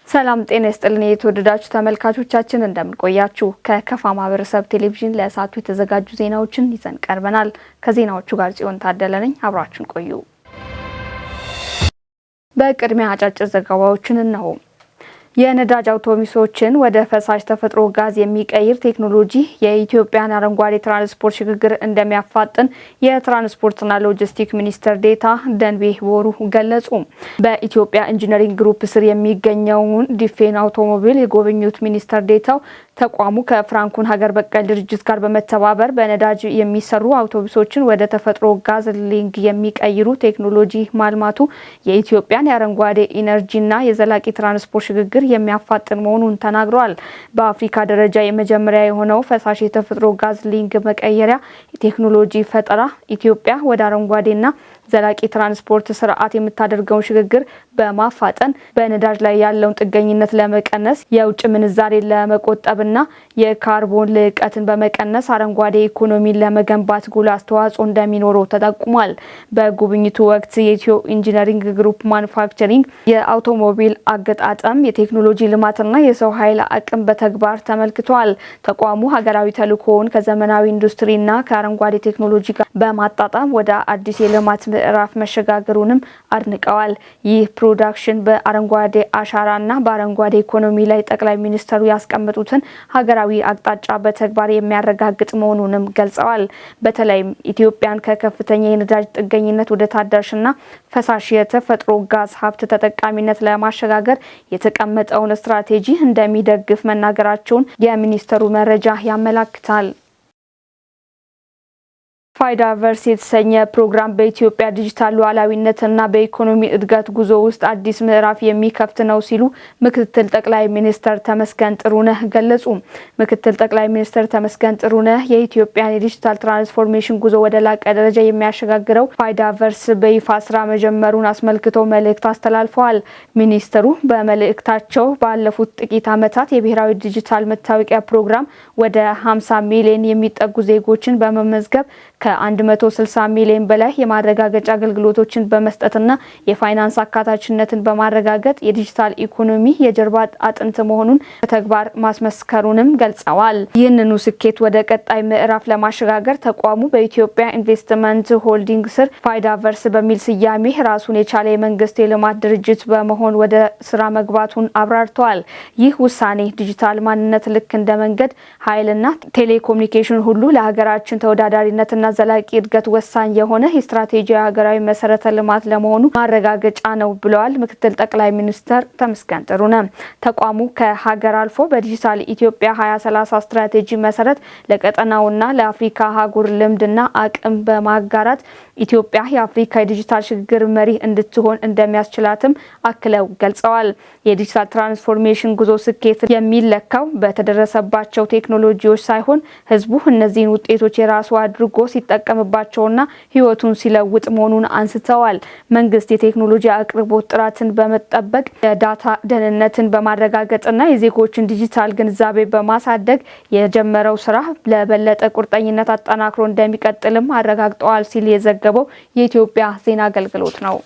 ሰላም ጤና ይስጥልን የተወደዳችሁ ተመልካቾቻችን፣ እንደምን ቆያችሁ? ከከፋ ማህበረሰብ ቴሌቪዥን ለሰዓቱ የተዘጋጁ ዜናዎችን ይዘን ቀርበናል። ከዜናዎቹ ጋር ጽዮን ታደለ ነኝ። አብራችሁን ቆዩ። በቅድሚያ አጫጭር ዘገባዎችን እነሆ። የነዳጅ አውቶቡሶችን ወደ ፈሳሽ ተፈጥሮ ጋዝ የሚቀይር ቴክኖሎጂ የኢትዮጵያን አረንጓዴ ትራንስፖርት ሽግግር እንደሚያፋጥን የትራንስፖርትና ሎጂስቲክ ሚኒስትር ዴኤታ ደንቤ ቦሩ ገለጹ። በኢትዮጵያ ኢንጂነሪንግ ግሩፕ ስር የሚገኘውን ዲፌን አውቶሞቢል የጎበኙት ሚኒስትር ዴኤታው ተቋሙ ከፍራንኩን ሀገር በቀል ድርጅት ጋር በመተባበር በነዳጅ የሚሰሩ አውቶቡሶችን ወደ ተፈጥሮ ጋዝ ሊንግ የሚቀይሩ ቴክኖሎጂ ማልማቱ የኢትዮጵያን የአረንጓዴ ኢነርጂና የዘላቂ ትራንስፖርት ሽግግር የሚያፋጥን መሆኑን ተናግረዋል። በአፍሪካ ደረጃ የመጀመሪያ የሆነው ፈሳሽ የተፈጥሮ ጋዝ ሊንግ መቀየሪያ ቴክኖሎጂ ፈጠራ ኢትዮጵያ ወደ አረንጓዴና ዘላቂ ትራንስፖርት ስርዓት የምታደርገውን ሽግግር በማፋጠን በነዳጅ ላይ ያለውን ጥገኝነት ለመቀነስ፣ የውጭ ምንዛሬ ለመቆጠብና የካርቦን ልቀትን በመቀነስ አረንጓዴ ኢኮኖሚን ለመገንባት ጉልህ አስተዋጽኦ እንደሚኖረው ተጠቁሟል። በጉብኝቱ ወቅት የኢትዮ ኢንጂነሪንግ ግሩፕ ማኑፋክቸሪንግ፣ የአውቶሞቢል አገጣጠም፣ የቴክኖሎጂ ልማትና የሰው ኃይል አቅም በተግባር ተመልክቷል። ተቋሙ ሀገራዊ ተልዕኮውን ከዘመናዊ ኢንዱስትሪና ከአረንጓዴ ቴክኖሎጂ ጋር በማጣጣም ወደ አዲስ የልማት ምዕራፍ መሸጋገሩንም አድንቀዋል። ይህ ፕሮዳክሽን በአረንጓዴ አሻራና በአረንጓዴ ኢኮኖሚ ላይ ጠቅላይ ሚኒስተሩ ያስቀመጡትን ሀገራዊ አቅጣጫ በተግባር የሚያረጋግጥ መሆኑንም ገልጸዋል። በተለይም ኢትዮጵያን ከከፍተኛ የነዳጅ ጥገኝነት ወደ ታዳሽና ፈሳሽ የተፈጥሮ ጋዝ ሀብት ተጠቃሚነት ለማሸጋገር የተቀመጠውን ስትራቴጂ እንደሚደግፍ መናገራቸውን የሚኒስተሩ መረጃ ያመላክታል። ፋይዳቨርስ የተሰኘ ፕሮግራም በኢትዮጵያ ዲጂታል ሉዓላዊነትና በኢኮኖሚ እድገት ጉዞ ውስጥ አዲስ ምዕራፍ የሚከፍት ነው ሲሉ ምክትል ጠቅላይ ሚኒስትር ተመስገን ጥሩነህ ገለጹ። ምክትል ጠቅላይ ሚኒስትር ተመስገን ጥሩነህ የኢትዮጵያን የዲጂታል ትራንስፎርሜሽን ጉዞ ወደ ላቀ ደረጃ የሚያሸጋግረው ፋይዳቨርስ በይፋ ስራ መጀመሩን አስመልክቶ መልእክት አስተላልፈዋል። ሚኒስትሩ በመልእክታቸው ባለፉት ጥቂት ዓመታት የብሔራዊ ዲጂታል መታወቂያ ፕሮግራም ወደ 50 ሚሊዮን የሚጠጉ ዜጎችን በመመዝገብ፣ ከ160 ሚሊዮን በላይ የማረጋገጫ አገልግሎቶችን በመስጠትና የፋይናንስ አካታችነትን በማረጋገጥ የዲጂታል ኢኮኖሚ የጀርባ አጥንት መሆኑን በተግባር ማስመስከሩንም ገልጸዋል። ይህንኑ ስኬት ወደ ቀጣይ ምዕራፍ ለማሸጋገር ተቋሙ በኢትዮጵያ ኢንቨስትመንት ሆልዲንግ ስር ፋይዳቨርስ በሚል ስያሜ ራሱን የቻለ የመንግስት የልማት ድርጅት በመሆን ወደ ስራ መግባቱን አብራርተዋል። ይህ ውሳኔ ዲጂታል ማንነት ልክ እንደ መንገድ፣ ኃይልና ቴሌኮሙኒኬሽን ሁሉ ለሀገራችን ተወዳዳሪነትና ዘላቂ እድገት ወሳኝ የሆነ የስትራቴጂያዊ ሀገራዊ መሰረተ ልማት ለመሆኑ ማረጋገጫ ነው ብለዋል ምክትል ጠቅላይ ሚኒስትር ተመስገን ጥሩነህ። ተቋሙ ከሀገር አልፎ በዲጂታል ኢትዮጵያ 2030 ስትራቴጂ መሰረት ለቀጠናውና ለአፍሪካ አህጉር ልምድና አቅም በማጋራት ኢትዮጵያ የአፍሪካ የዲጂታል ሽግግር መሪ እንድትሆን እንደሚያስችላትም አክለው ገልጸዋል። የዲጂታል ትራንስፎርሜሽን ጉዞ ስኬት የሚለካው በተደረሰባቸው ቴክኖሎጂዎች ሳይሆን ህዝቡ እነዚህን ውጤቶች የራሱ አድርጎ ሲጠቀምባቸውና ህይወቱን ሲለውጥ መሆኑን አንስተዋል። መንግስት የቴክኖሎጂ አቅርቦት ጥራትን በመጠበቅ፣ የዳታ ደህንነትን በማረጋገጥና የዜጎችን ዲጂታል ግንዛቤ በማሳደግ የጀመረው ስራ ለበለጠ ቁርጠኝነት አጠናክሮ እንደሚቀጥልም አረጋግጠዋል ሲል የዘገበው የኢትዮጵያ ዜና አገልግሎት ነው።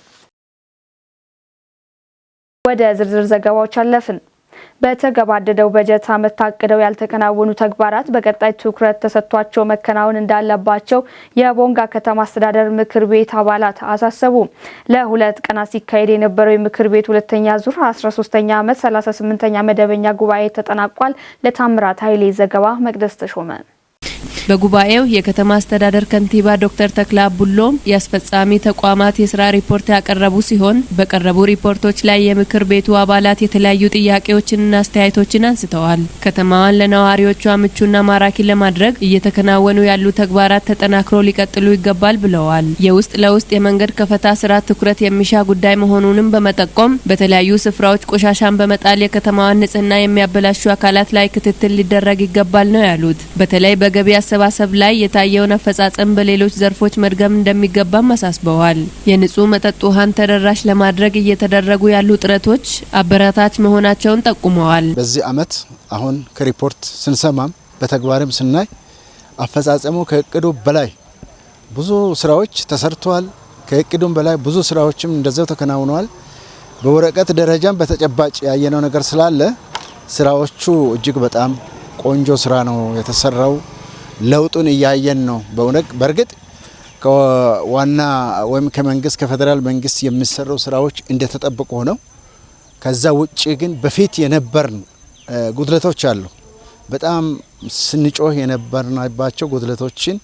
ወደ ዝርዝር ዘገባዎች አለፍን። በተገባደደው በጀት ዓመት ታቅደው ያልተከናወኑ ተግባራት በቀጣይ ትኩረት ተሰጥቷቸው መከናወን እንዳለባቸው የቦንጋ ከተማ አስተዳደር ምክር ቤት አባላት አሳሰቡ። ለ2 ቀናት ሲካሄድ የነበረው የምክር ቤት ሁለተኛ ዙር 13ኛ ዓመት 38ኛ መደበኛ ጉባኤ ተጠናቋል። ለታምራት ኃይሌ ዘገባ መቅደስ ተሾመ። በጉባኤው የከተማ አስተዳደር ከንቲባ ዶክተር ተክለ አቡሎ የአስፈጻሚ ተቋማት የስራ ሪፖርት ያቀረቡ ሲሆን በቀረቡ ሪፖርቶች ላይ የምክር ቤቱ አባላት የተለያዩ ጥያቄዎችንና አስተያየቶችን አንስተዋል። ከተማዋን ለነዋሪዎቿ ምቹና ማራኪ ለማድረግ እየተከናወኑ ያሉ ተግባራት ተጠናክሮ ሊቀጥሉ ይገባል ብለዋል። የውስጥ ለውስጥ የመንገድ ከፈታ ስራ ትኩረት የሚሻ ጉዳይ መሆኑንም በመጠቆም በተለያዩ ስፍራዎች ቆሻሻን በመጣል የከተማዋን ንጽህና የሚያበላሹ አካላት ላይ ክትትል ሊደረግ ይገባል ነው ያሉት። በተለይ በገቢ አሰባሰብ ላይ የታየውን አፈጻጸም በሌሎች ዘርፎች መድገም እንደሚገባም አሳስበዋል። የንጹህ መጠጥ ውሃን ተደራሽ ለማድረግ እየተደረጉ ያሉ ጥረቶች አበረታች መሆናቸውን ጠቁመዋል። በዚህ አመት አሁን ከሪፖርት ስንሰማም በተግባርም ስናይ አፈጻጸሙ ከእቅዱ በላይ ብዙ ስራዎች ተሰርተዋል። ከእቅዱም በላይ ብዙ ስራዎችም እንደዛው ተከናውነዋል። በወረቀት ደረጃም በተጨባጭ ያየነው ነገር ስላለ ስራዎቹ እጅግ በጣም ቆንጆ ስራ ነው የተሰራው። ለውጡን እያየን ነው። በእውነት በእርግጥ ከዋና ወይም ከመንግስት ከፌደራል መንግስት የሚሰሩ ስራዎች እንደተጠበቁ ሆነው ከዛ ውጪ ግን በፊት የነበርን ጉድለቶች አሉ። በጣም ስንጮህ የነበርንባቸው ጉድለቶችን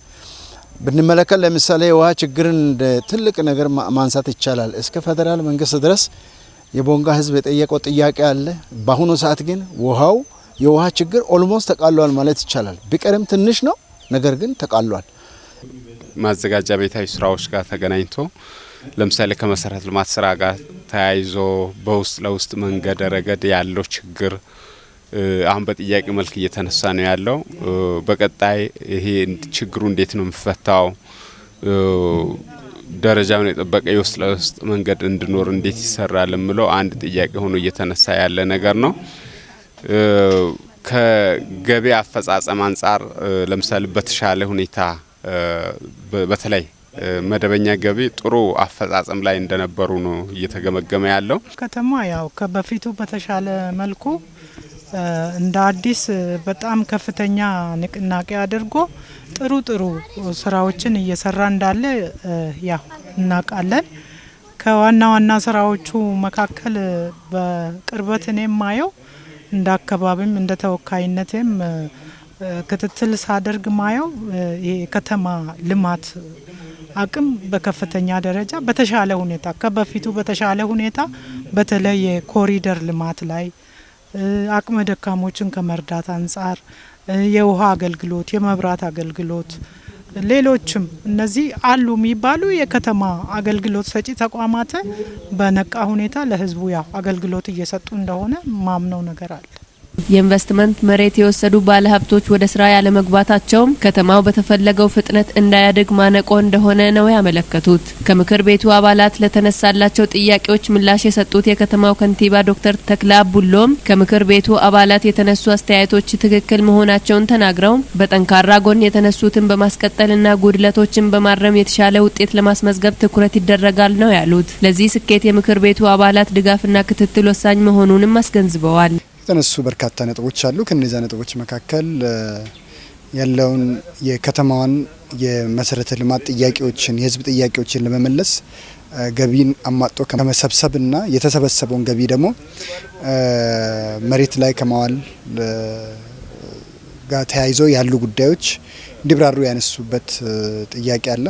ብንመለከት ለምሳሌ የውሃ ችግርን እንደ ትልቅ ነገር ማንሳት ይቻላል። እስከ ፌደራል መንግስት ድረስ የቦንጋ ህዝብ የጠየቀው ጥያቄ አለ። በአሁኑ ሰዓት ግን የውሃ ችግር almost ተቃሏል ማለት ይቻላል። ቢቀርም ትንሽ ነው፣ ነገር ግን ተቃሏል። ማዘጋጃ ቤታዊ ስራዎች ጋር ተገናኝቶ ለምሳሌ ከመሰረተ ልማት ስራ ጋር ተያይዞ በውስጥ ለውስጥ መንገድ ረገድ ያለው ችግር አሁን በጥያቄ መልክ እየተነሳ ነው ያለው። በቀጣይ ይሄ ችግሩ እንዴት ነው የሚፈታው? ደረጃውን የጠበቀ የውስጥ ለውስጥ መንገድ እንዲኖር እንዴት ይሰራል የሚለው አንድ ጥያቄ ሆኖ እየተነሳ ያለ ነገር ነው። ከገቢ አፈጻጸም አንፃር ለምሳሌ በተሻለ ሁኔታ በተለይ መደበኛ ገቢ ጥሩ አፈጻጸም ላይ እንደነበሩ ነው እየተገመገመ ያለው። ከተማ ያው ከበፊቱ በተሻለ መልኩ እንደ አዲስ በጣም ከፍተኛ ንቅናቄ አድርጎ ጥሩ ጥሩ ስራዎችን እየሰራ እንዳለ ያው እናውቃለን። ከዋና ዋና ስራዎቹ መካከል በቅርበት እኔ የማየው እንደ አካባቢም እንደ ተወካይነቴም ክትትል ሳደርግ ማየው ይሄ ከተማ ልማት አቅም በከፍተኛ ደረጃ በተሻለ ሁኔታ ከበፊቱ በተሻለ ሁኔታ በተለይ የኮሪደር ልማት ላይ አቅመ ደካሞችን ከመርዳት አንፃር የውሃ አገልግሎት፣ የመብራት አገልግሎት፣ ሌሎችም እነዚህ አሉ የሚባሉ የከተማ አገልግሎት ሰጪ ተቋማት በነቃ ሁኔታ ለህዝቡ ያው አገልግሎት እየሰጡ እንደሆነ ማምነው ነገር አለ። የኢንቨስትመንት መሬት የወሰዱ ባለሀብቶች ወደ ስራ ያለመግባታቸውም ከተማው በተፈለገው ፍጥነት እንዳያድግ ማነቆ እንደሆነ ነው ያመለከቱት። ከምክር ቤቱ አባላት ለተነሳላቸው ጥያቄዎች ምላሽ የሰጡት የከተማው ከንቲባ ዶክተር ተክለ አቡሎም ከምክር ቤቱ አባላት የተነሱ አስተያየቶች ትክክል መሆናቸውን ተናግረው በጠንካራ ጎን የተነሱትን በማስቀጠልና ጉድለቶችን በማረም የተሻለ ውጤት ለማስመዝገብ ትኩረት ይደረጋል ነው ያሉት። ለዚህ ስኬት የምክር ቤቱ አባላት ድጋፍና ክትትል ወሳኝ መሆኑንም አስገንዝበዋል። የተነሱ በርካታ ነጥቦች አሉ። ከነዛ ነጥቦች መካከል ያለውን የከተማዋን የመሰረተ ልማት ጥያቄዎችን የህዝብ ጥያቄዎችን ለመመለስ ገቢን አሟጦ ከመሰብሰብና የተሰበሰበውን ገቢ ደግሞ መሬት ላይ ከማዋል ጋር ተያይዞ ያሉ ጉዳዮች እንዲብራሩ ያነሱበት ጥያቄ አለ።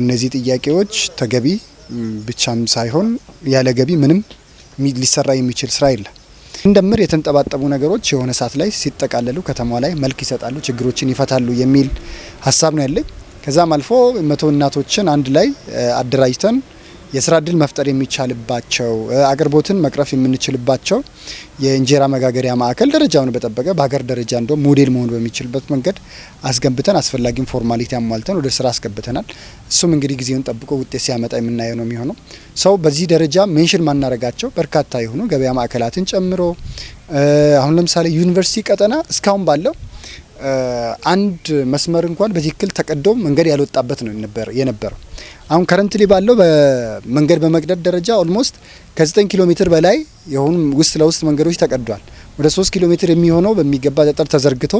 እነዚህ ጥያቄዎች ተገቢ ብቻም ሳይሆን ያለ ገቢ ምንም ሊሰራ የሚችል ስራ የለም። እንደምር የተንጠባጠቡ ነገሮች የሆነ ሰዓት ላይ ሲጠቃለሉ ከተማዋ ላይ መልክ ይሰጣሉ፣ ችግሮችን ይፈታሉ የሚል ሀሳብ ነው ያለኝ። ከዛም አልፎ 100 እናቶችን አንድ ላይ አደራጅተን የስራ እድል መፍጠር የሚቻልባቸው አቅርቦትን መቅረፍ የምንችልባቸው የእንጀራ መጋገሪያ ማዕከል ደረጃውን በጠበቀ በሀገር ደረጃ እንደው ሞዴል መሆን በሚችልበት መንገድ አስገንብተን አስፈላጊውን formality አሟልተን ወደ ስራ አስገብተናል። እሱም እንግዲህ ጊዜውን ጠብቆ ውጤት ሲያመጣ የምናየው ነው የሚሆነው። ሰው በዚህ ደረጃ mention ማናረጋቸው በርካታ የሆኑ ገበያ ማዕከላትን ጨምሮ አሁን ለምሳሌ ዩኒቨርሲቲ ቀጠና እስካሁን ባለው አንድ መስመር እንኳን በትክክል ተቀዶ መንገድ ያልወጣበት ነው የነበረው። አሁን currently ባለው በመንገድ በመቅደድ ደረጃ almost ከ9 ኪሎ ሜትር በላይ የሆኑ ውስጥ ለውስጥ መንገዶች ተቀዷል። ወደ 3 ኪሎ ሜትር የሚሆነው በሚገባ ጠጠር ተዘርግቶ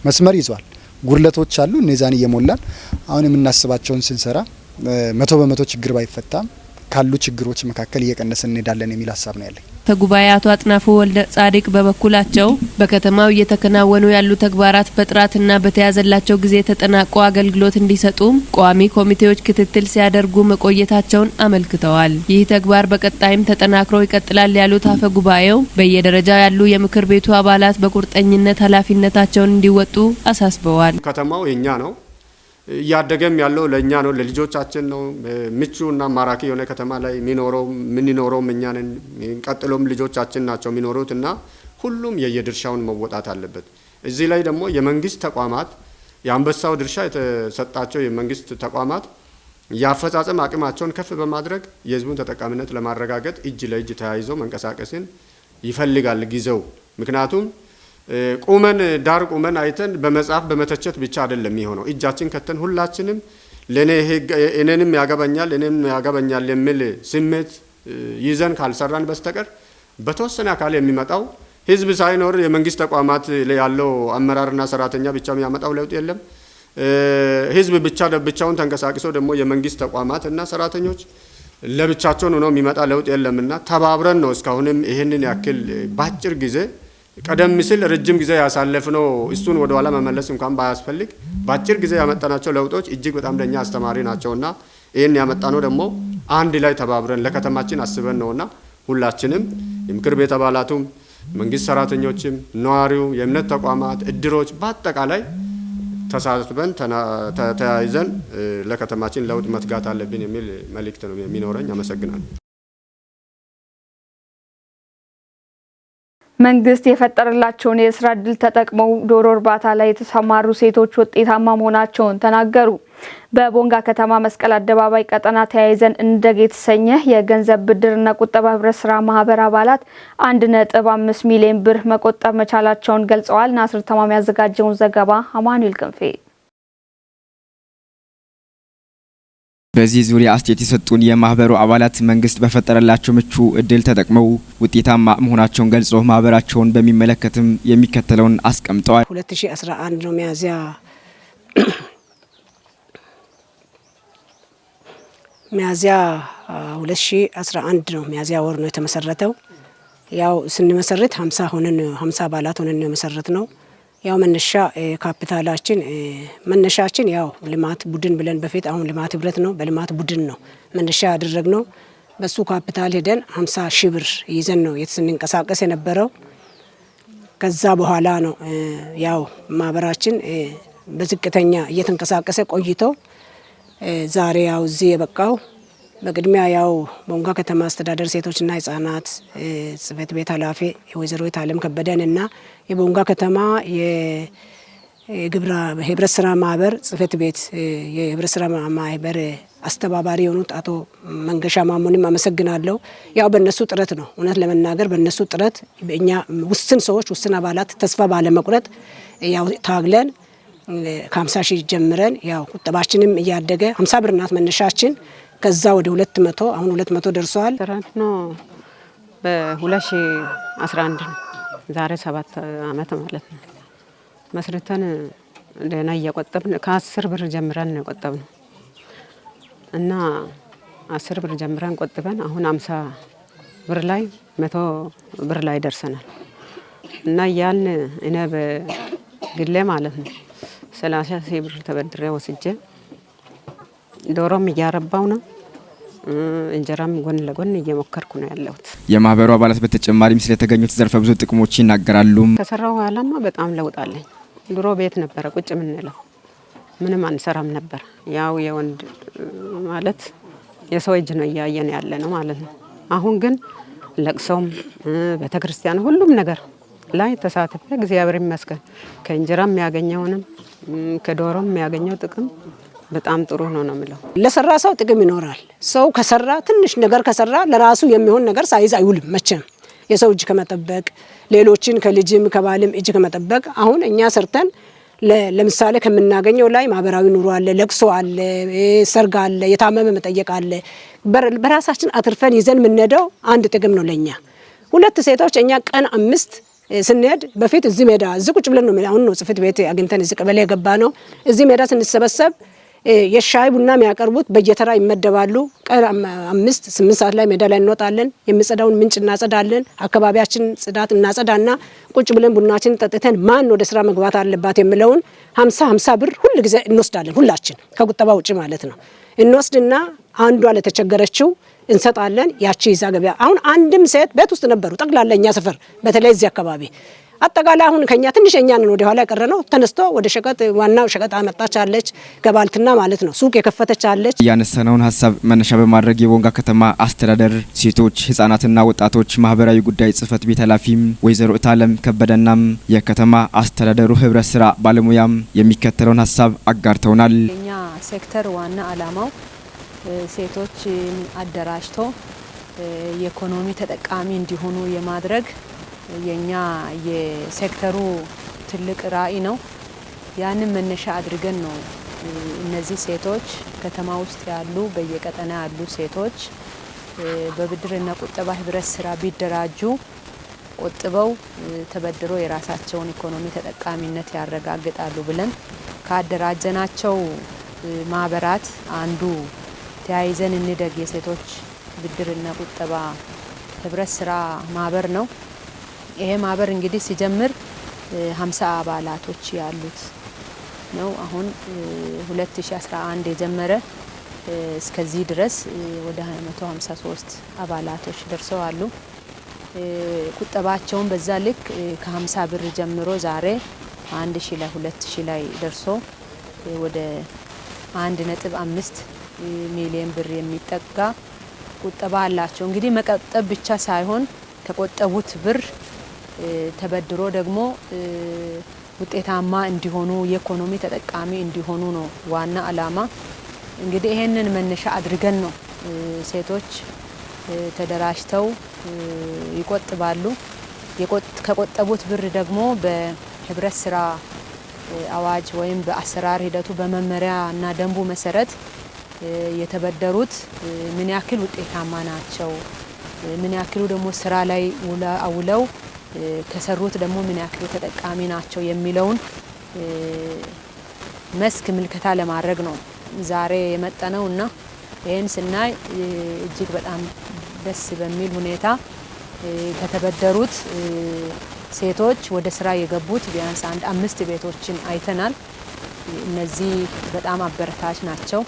መስመር ይዟል። ጉድለቶች አሉ። እነዛን እየሞላን አሁን የምናስባቸውን ስንሰራ 100% ችግር ባይፈታም ካሉ ችግሮች መካከል እየቀነስን እንሄዳለን የሚል ሀሳብ ነው ያለኝ። ተጉባኤ አቶ አጥናፉ ወልደ ጻድቅ በበኩላቸው በከተማው እየተከናወኑ ያሉ ተግባራት በጥራትና በተያዘላቸው ጊዜ ተጠናቆ አገልግሎት እንዲሰጡ ቋሚ ኮሚቴዎች ክትትል ሲያደርጉ መቆየታቸውን አመልክተዋል። ይህ ተግባር በቀጣይም ተጠናክሮ ይቀጥላል ያሉት አፈ ጉባኤው በየደረጃው ያሉ የምክር ቤቱ አባላት በቁርጠኝነት ኃላፊነታቸውን እንዲወጡ አሳስበዋል። ከተማው የኛ ነው፣ እያደገም ያለው ለኛ ነው፣ ለልጆቻችን ነው። ምቹና ማራኪ የሆነ ከተማ ላይ የሚኖረው እኛ ነን፣ ቀጥሎም ልጆቻችን ናቸው የሚኖሩት እና ሁሉም የየድርሻውን መወጣት አለበት። እዚህ ላይ ደግሞ የመንግስት ተቋማት የአንበሳው ድርሻ የተሰጣቸው የመንግስት ተቋማት የአፈጻጸም አቅማቸውን ከፍ በማድረግ የህዝቡን ተጠቃሚነት ለማረጋገጥ እጅ ለእጅ ተያይዞ መንቀሳቀስን ይፈልጋል ጊዜው። ምክንያቱም ቁመን ዳር ቁመን አይተን በመጻፍ በመተቸት ብቻ አይደለም የሚሆነው። እጃችን ከተን ሁላችንም ለኔ እኔንም ያገባኛል እኔም ያገባኛል የሚል ስሜት ይዘን ካልሰራን በስተቀር በተወሰነ አካል የሚመጣው ህዝብ ሳይኖር የመንግስት ተቋማት ያለው አመራርና ሰራተኛ ብቻ የሚያመጣው ለውጥ የለም። ህዝብ ብቻ ብቻውን ተንቀሳቅሶ ደግሞ የመንግስት ተቋማት እና ሰራተኞች ለብቻቸው ነው የሚመጣ ለውጥ የለምና ተባብረን ነው እስካሁንም ይሄንን ያክል ባጭር ጊዜ፣ ቀደም ሲል ረጅም ጊዜ ያሳለፍነው እሱን ወደ ኋላ መመለስ እንኳን ባያስፈልግ ባጭር ጊዜ ያመጣናቸው ለውጦች እጅግ በጣም ለኛ አስተማሪ ናቸውና ይሄን ያመጣነው ደግሞ አንድ ላይ ተባብረን ለከተማችን አስበን ነውና ሁላችንም የምክር ቤት አባላቱም፣ መንግስት ሰራተኞችም፣ ነዋሪው፣ የእምነት ተቋማት፣ እድሮች በአጠቃላይ ተሳትፈን ተያይዘን ለከተማችን ለውጥ መትጋት አለብን የሚል መልእክት ነው የሚኖረኝ። አመሰግናለሁ። መንግስት የፈጠረላቸውን የስራ እድል ተጠቅመው ዶሮ እርባታ ላይ የተሰማሩ ሴቶች ውጤታማ መሆናቸውን ተናገሩ። በቦንጋ ከተማ መስቀል አደባባይ ቀጠና ተያይዘን እንደግ የተሰኘ የገንዘብ ብድርና ቁጠባ ህብረት ስራ ማህበር አባላት 1.5 ሚሊዮን ብር መቆጠብ መቻላቸውን ገልጸዋል። ናስር ተማም ያዘጋጀውን ዘገባ አማኑኤል ክንፌ። በዚህ ዙሪያ አስተያየት የሰጡን የማህበሩ አባላት መንግስት በፈጠረላቸው ምቹ እድል ተጠቅመው ውጤታማ መሆናቸውን ገልጸው ማህበራቸውን በሚመለከትም የሚከተለውን አስቀምጠዋል። 2011 ነው፣ ሚያዝያ 2011 ነው፣ ሚያዝያ ወር ነው የተመሰረተው። ያው ስንመሰርት 50 ሆነን፣ 50 አባላት ሆነን ነው የመሰረትነው። ያው መነሻ ካፒታላችን መነሻችን ያው ልማት ቡድን ብለን በፊት፣ አሁን ልማት ህብረት ነው። በልማት ቡድን ነው መነሻ ያደረግነው። በሱ ካፒታል ሄደን 50 ሺህ ብር ይዘን ነው ስንንቀሳቀስ የነበረው። ከዛ በኋላ ነው ያው ማህበራችን በዝቅተኛ እየተንቀሳቀሰ ቆይቶ ዛሬ ያው እዚህ የበቃው። በቅድሚያ ያው ቦንጋ ከተማ አስተዳደር ሴቶችና ህጻናት ጽህፈት ቤት ኃላፊ ወይዘሮ የታለም ከበደን እና የቦንጋ ከተማ የህብረት ስራ ማህበር ጽህፈት ቤት የህብረት ስራ ማህበር አስተባባሪ የሆኑት አቶ መንገሻ ማሞንም አመሰግናለሁ። ያው በእነሱ ጥረት ነው፣ እውነት ለመናገር በእነሱ ጥረት እኛ ውስን ሰዎች፣ ውስን አባላት ተስፋ ባለመቁረጥ ያው ታግለን ከ50 ሺህ ጀምረን ያው ቁጠባችንም እያደገ፣ 50 ብር ናት መነሻችን፣ ከዛ ወደ 200፣ አሁን 200 ደርሷል። ነው በ2011 ነው፣ ዛሬ 7 አመት ማለት ነው። መስርተን ደህና እየቆጠብን ከ10 ብር ጀምረን ነው የቆጠብነው እና 10 ብር ጀምረን ቆጥበን አሁን 50 ብር ላይ፣ 100 ብር ላይ ደርሰናል። እና እያልን እኔ በግሌ ማለት ነው 30 ሺህ ብር ተበድሬ ወስጄ ዶሮም እያረባው ነው፣ እንጀራም ጎን ለጎን እየሞከርኩ ነው ያለሁት። የማህበሩ አባላት በተጨማሪም ስለተገኙት ዘርፈ ብዙ ጥቅሞች ይናገራሉ። ከሰራው በኋላማ በጣም ለውጥ አለኝ። ድሮ ቤት ነበረ ቁጭ የምንለው፣ ምንም አንሰራም ነበር። ያው የወንድ ማለት የሰው እጅ ነው እያየን ያለ ነው ማለት ነው። አሁን ግን ለቅሶም፣ ቤተ ክርስቲያን፣ ሁሉም ነገር ላይ ተሳትፌ እግዚአብሔር ይመስገን ከእንጀራ የሚያገኘውንም ከዶሮም የሚያገኘው ጥቅም በጣም ጥሩ ነው ነው የምለው። ለሰራ ሰው ጥቅም ይኖራል። ሰው ከሰራ፣ ትንሽ ነገር ከሰራ ለራሱ የሚሆን ነገር ሳይዝ አይውልም መቼም። የሰው እጅ ከመጠበቅ፣ ሌሎችን ከልጅም ከባልም እጅ ከመጠበቅ አሁን እኛ ሰርተን ለምሳሌ ከምናገኘው ላይ ማህበራዊ ኑሮ አለ፣ ለቅሶ አለ፣ ሰርግ አለ፣ የታመመ መጠየቅ አለ። በራሳችን አትርፈን ይዘን የምንሄደው አንድ ጥቅም ነው ለኛ። ሁለት ሴቶች እኛ ቀን 5 ስንሄድ በፊት እዚህ ሜዳ እዚህ ቁጭ ብለን ነው። አሁን ነው ጽሕፈት ቤት አግኝተን እዚህ ቀበሌ የገባ ነው። እዚህ ሜዳ ስንሰበሰብ የሻይ ቡና የሚያቀርቡት በየተራ ይመደባሉ። ቀን 5 8 ሰዓት ላይ ሜዳ ላይ እንወጣለን። የሚጸዳውን ምንጭ እናጸዳለን። አካባቢያችን ጽዳት እናጸዳና ቁጭ ብለን ቡናችን ጠጥተን ማን ወደ ስራ መግባት አለባት የሚለውን 50 50 ብር ሁል ጊዜ እንወስዳለን። ሁላችን ከቁጠባ ውጭ ማለት ነው። እንወስድና አንዷ ለተቸገረችው እንሰጣለን። ያቺ ይዛ ገበያ። አሁን አንድም ሴት ቤት ውስጥ ነበሩ ጠቅላላ እኛ ሰፈር፣ በተለይ እዚህ አካባቢ አጠቃላይ። አሁን ከኛ ትንሽ እኛ ነን ወደ ኋላ የቀረ ነው። ተነስቶ ወደ ሸቀጥ፣ ዋናው ሸቀጥ አመጣች አለች፣ ከባልትና ማለት ነው፣ ሱቅ የከፈተች አለች። ያነሳነውን ሀሳብ መነሻ በማድረግ የቦንጋ ከተማ አስተዳደር ሴቶች ህጻናትና ወጣቶች ማህበራዊ ጉዳይ ጽህፈት ቤት ኃላፊም ወይዘሮ እታለም ከበደናም የከተማ አስተዳደሩ ህብረት ስራ ባለሙያም የሚከተለውን ሀሳብ አጋርተውናል። የኛ ሴክተር ዋና አላማው ሴቶችን አደራጅቶ የኢኮኖሚ ተጠቃሚ እንዲሆኑ የማድረግ የኛ የሴክተሩ ትልቅ ራዕይ ነው። ያንን መነሻ አድርገን ነው እነዚህ ሴቶች፣ ከተማ ውስጥ ያሉ፣ በየቀጠና ያሉ ሴቶች በብድርና ቁጠባ ህብረት ስራ ቢደራጁ ቆጥበው ተበድሮ የራሳቸውን ኢኮኖሚ ተጠቃሚነት ያረጋግጣሉ ብለን ካደራጀናቸው ማህበራት አንዱ ተያይዘን እንደግ የሴቶች ብድርና ቁጠባ ህብረት ስራ ማህበር ነው። ይሄ ማህበር እንግዲህ ሲጀምር 50 አባላቶች ያሉት ነው። አሁን 2011 የጀመረ እስከዚህ ድረስ ወደ 153 አባላቶች ደርሰዋል። ቁጠባቸውን በዛ ልክ ከ50 ብር ጀምሮ ዛሬ 1000 ላይ 2000 ላይ ደርሶ ወደ 1.5 ሚሊዮን ብር የሚጠጋ ቁጠባ አላቸው። እንግዲህ መቆጠብ ብቻ ሳይሆን ከቆጠቡት ብር ተበድሮ ደግሞ ውጤታማ እንዲሆኑ የኢኮኖሚ ተጠቃሚ እንዲሆኑ ነው ዋና አላማ። እንግዲህ ይሄንን መነሻ አድርገን ነው ሴቶች ተደራጅተው ይቆጥባሉ። ከቆጠቡት ብር ደግሞ በህብረት ስራ አዋጅ ወይም በአሰራር ሂደቱ በመመሪያና ደንቡ መሰረት የተበደሩት ምን ያክል ውጤታማ ናቸው፣ ምን ያክሉ ደግሞ ስራ ላይ አውለው ከሰሩት ደግሞ ምን ያክሉ ተጠቃሚ ናቸው የሚለውን መስክ ምልከታ ለማድረግ ነው ዛሬ የመጣነው እና ይሄን ስናይ እጅግ በጣም ደስ በሚል ሁኔታ ከተበደሩት ሴቶች ወደ ስራ የገቡት ቢያንስ አንድ 5 ቤቶችን አይተናል። እነዚህ በጣም አበረታች ናቸው።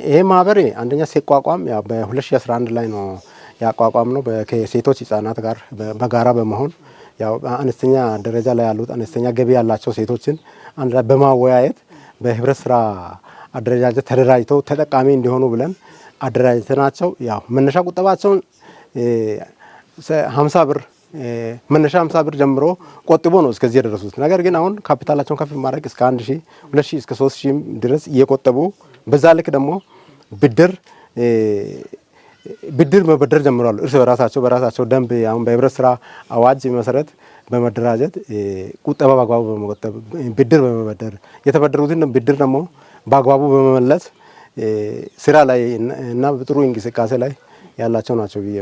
ይሄ ማህበር አንደኛ ሲቋቋም ያው በ2011 ላይ ነው ያቋቋም ነው። ከሴቶች ህጻናት ጋር በጋራ በመሆን ያው አነስተኛ ደረጃ ላይ ያሉት አነስተኛ ገቢ ያላቸው ሴቶችን አንድ ላይ በማወያየት በህብረት ስራ አደረጃጀት ተደራጅተው ተጠቃሚ እንዲሆኑ ብለን አደራጅተናቸው ያው መነሻ ቁጠባቸውን 50 ብር መነሻ 50 ብር ጀምሮ ቆጥቦ ነው እስከዚህ የደረሱት። ነገር ግን አሁን ካፒታላቸውን ከፍ ማድረግ እስከ 1000፣ 2000 እስከ 3000 ድረስ እየቆጠቡ በዛ ልክ ደግሞ ብድር መበደር ጀምሯል። እርስ በራሳቸው ደንብ አሁን በህብረት ስራ አዋጅ መሰረት በመደራጀት ቁጠባ በአግባቡ በመቆጠብ ብድር በመበደር የተበደሩትን ብድር ደግሞ በአግባቡ በመመለስ ስራ ላይ እና ጥሩ እንቅስቃሴ ላይ ያላቸው ናቸው ብዬ።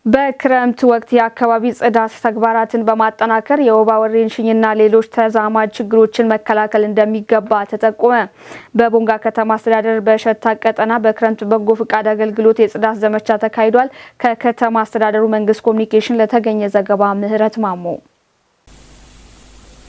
በክረምት ወቅት የአካባቢ ጽዳት ተግባራትን በማጠናከር የወባ ወረርሽኝና ሌሎች ተዛማጅ ችግሮችን መከላከል እንደሚገባ ተጠቆመ። በቦንጋ ከተማ አስተዳደር በሸታ ቀጠና በክረምት በጎ ፍቃድ አገልግሎት የጽዳት ዘመቻ ተካሂዷል። ከከተማ አስተዳደሩ መንግስት ኮሚኒኬሽን ለተገኘ ዘገባ ምህረት ማሞ።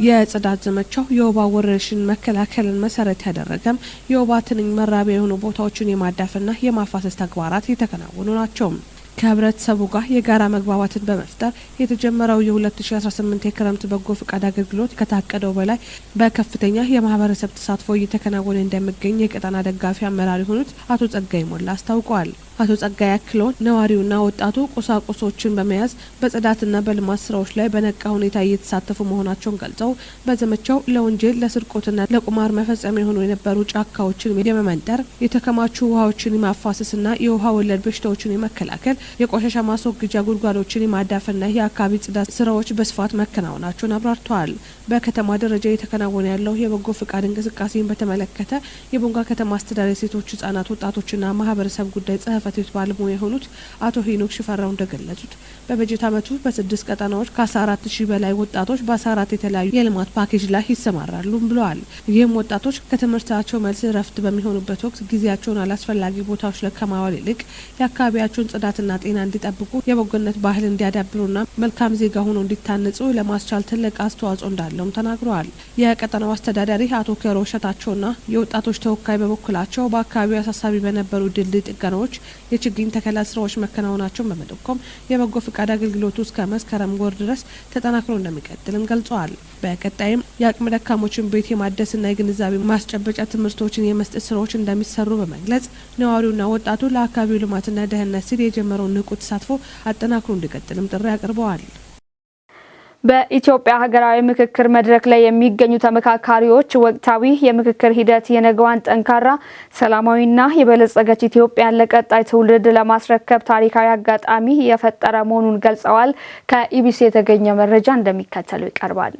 የጽዳት ዘመቻው የወባ ወረርሽኝ መከላከልን መሰረት ያደረገም የወባ ትንኝ መራቢያ የሆኑ ቦታዎችን የማዳፈንና የማፋሰስ ተግባራት የተከናወኑ ናቸው። ከህብረተሰቡ ጋር የጋራ መግባባትን በመፍጠር የተጀመረው የ2018 የክረምት በጎ ፍቃድ አገልግሎት ከታቀደው በላይ በከፍተኛ የማህበረሰብ ተሳትፎ እየተከናወነ እንደሚገኝ የቀጠና ደጋፊ አመራር የሆኑት አቶ ጸጋይ ሞላ አስታውቀዋል። አቶ ጸጋይ አክለው ነዋሪውና ወጣቱ ቁሳቁሶችን በመያዝ በጽዳትና በልማት ስራዎች ላይ በነቃ ሁኔታ እየተሳተፉ መሆናቸውን ገልጸው በዘመቻው ለወንጀል፣ ለስርቆትና ለቁማር መፈጸሚያ የሆኑ የነበሩ ጫካዎችን የመመንጠር፣ የተከማቹ ውሃዎችን የማፋሰስና የውሃ ወለድ በሽታዎችን የመከላከል፣ የቆሻሻ ማስወገጃ ጉድጓዶችን የማዳፈንና የአካባቢ ጽዳት ስራዎች በስፋት መከናወናቸውን አብራርተዋል። በከተማ ደረጃ እየተከናወነ ያለው የበጎ ፍቃድ እንቅስቃሴን በተመለከተ የቦንጋ ከተማ አስተዳደር ሴቶች፣ ህጻናት፣ ወጣቶችና ማህበረሰብ ጉዳይ ጽህፈት ቤት ባለሙያ የሆኑት አቶ ሄኖክ ሽፈራው እንደገለጹት በበጀት ዓመቱ በ6 ቀጠናዎች ከ14,000 በላይ ወጣቶች በ14 የተለያዩ የልማት ፓኬጅ ላይ ይሰማራሉ ብለዋል። ይህም ወጣቶች ከትምህርታቸው መልስ እረፍት በሚሆኑበት ወቅት ጊዜያቸውን አላስፈላጊ ቦታዎች ላይ ከማዋል ይልቅ የአካባቢያቸውን ጽዳትና ጤና እንዲጠብቁ የበጎነት ባህል እንዲያዳብሩና መልካም ዜጋ ሆኖ እንዲታነጹ ለማስቻል ትልቅ አስተዋጽኦ እንዳለውም ተናግረዋል። የቀጠናው አስተዳዳሪ አቶ ከሮ ሸታቸውና የወጣቶች ተወካይ በበኩላቸው በአካባቢው አሳሳቢ በነበሩ ድልድይ ጥገናዎች፣ የችግኝ ተከላ ስራዎች መከናወናቸውን በመጠቆም የበጎ ፍቃድ አገልግሎቱ እስከ መስከረም ወር ድረስ ተጠናክሮ እንደሚቀጥልም ገልጸዋል። በቀጣይም የአቅመ ደካሞችን ቤት የማደስና የግንዛቤ ማስጨበጫ ትምህርቶችን የመስጠት ስራዎች እንደሚሰሩ በመግለጽ ነዋሪውና ወጣቱ ለአካባቢው ልማትና ደህንነት ሲል የጀመረውን ንቁ ተሳትፎ አጠናክሮ እንዲቀጥልም ጥሪ አቅርበዋል። በኢትዮጵያ ሀገራዊ ምክክር መድረክ ላይ የሚገኙ ተመካካሪዎች ወቅታዊ የምክክር ሂደት የነገዋን ጠንካራ፣ ሰላማዊና የበለጸገች ኢትዮጵያን ለቀጣይ ትውልድ ለማስረከብ ታሪካዊ አጋጣሚ የፈጠረ መሆኑን ገልጸዋል። ከኢቢሲ የተገኘ መረጃ እንደሚከተለው ይቀርባል።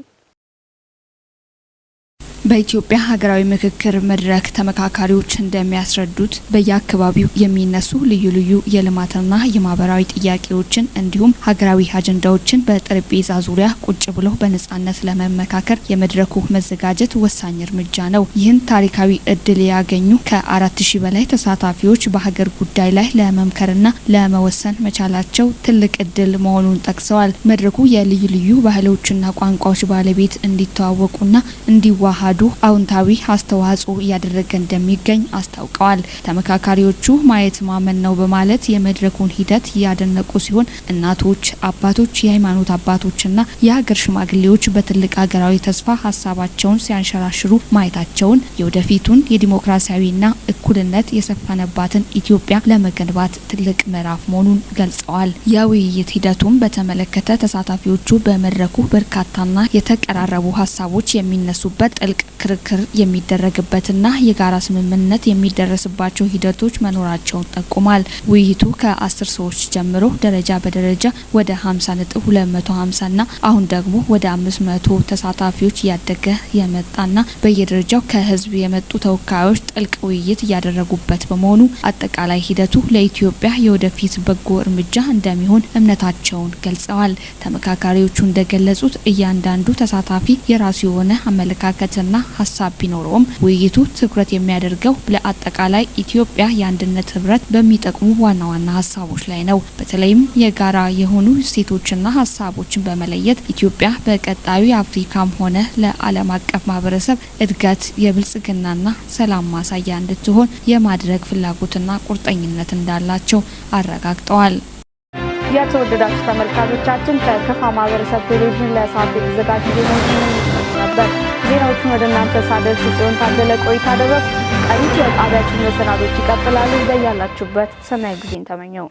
በኢትዮጵያ ሀገራዊ ምክክር መድረክ ተመካካሪዎች እንደሚያስረዱት በየአካባቢው የሚነሱ ልዩ ልዩ የልማትና የማህበራዊ ጥያቄዎችን እንዲሁም ሀገራዊ አጀንዳዎችን በጠረጴዛ ዙሪያ ቁጭ ብለው በነጻነት ለመመካከር የመድረኩ መዘጋጀት ወሳኝ እርምጃ ነው። ይህን ታሪካዊ እድል ያገኙ ከ4000 በላይ ተሳታፊዎች በሀገር ጉዳይ ላይ ለመምከርና ለመወሰን መቻላቸው ትልቅ እድል መሆኑን ጠቅሰዋል። መድረኩ የልዩ ልዩ ባህሎችና ቋንቋዎች ባለቤት እንዲተዋወቁና እንዲዋሃዱ አዎንታዊ አስተዋጽኦ እያደረገ እንደሚገኝ አስታውቀዋል። ተመካካሪዎቹ ማየት ማመን ነው በማለት የመድረኩን ሂደት ያደነቁ ሲሆን እናቶች፣ አባቶች፣ የሃይማኖት አባቶችና የሀገር ሽማግሌዎች በትልቅ ሀገራዊ ተስፋ ሀሳባቸውን ሲያንሸራሽሩ ማየታቸውን የወደፊቱን የዲሞክራሲያዊና እኩልነት የሰፈነባትን ኢትዮጵያ ለመገንባት ትልቅ ምዕራፍ መሆኑን ገልጸዋል። የውይይት ሂደቱን በተመለከተ ተሳታፊዎቹ በመድረኩ በርካታና የተቀራረቡ ሀሳቦች የሚነሱበት፣ ጥልቅ ክርክር የሚደረግበትና የጋራ ስምምነት የሚደረስባቸው ሂደቶች መኖራቸውን ጠቁሟል። ውይይቱ ከ10 ሰዎች ጀምሮ ደረጃ በደረጃ ወደ 50.250 ና አሁን ደግሞ ወደ 500 ተሳታፊዎች እያደገ የመጣና በየደረጃው ከህዝብ የመጡ ተወካዮች ጥልቅ ውይይት እያደረጉበት በመሆኑ አጠቃላይ ሂደቱ ለኢትዮጵያ የወደፊት በጎ እርምጃ እንደሚሆን እምነታቸውን ገልጸዋል። ተመካካሪዎቹ እንደገለጹት እያንዳንዱ ተሳታፊ የራሱ የሆነ አመለካከትና ሀሳብ ቢኖረውም ውይይቱ ትኩረት የሚያደርገው ለአጠቃላይ ኢትዮጵያ የአንድነት ህብረት በሚጠቅሙ ዋና ዋና ሀሳቦች ላይ ነው። በተለይም የጋራ የሆኑ እሴቶችና ሀሳቦችን በመለየት ኢትዮጵያ በቀጣዩ የአፍሪካም ሆነ ለዓለም አቀፍ ማህበረሰብ እድገት የብልጽግናና ሰላም ማሳያ እንድትሆን የማድረግ ፍላጎትና ቁርጠኝነት እንዳላቸው አረጋግጠዋል። የተወደዳችሁ ተመልካቾቻችን፣ ከከፋ ማህበረሰብ ቴሌቪዥን ለሰዓቱ የተዘጋጁ ዜናዎች ነበር። ዜናዎቹን ወደ እናንተ ሳደርስ ጽዮን ታደለ ቆይታ አደረግኩ። ቀሪ የጣቢያችን መሰናዶች ይቀጥላሉ። በያላችሁበት ሰናይ ጊዜን ተመኘው።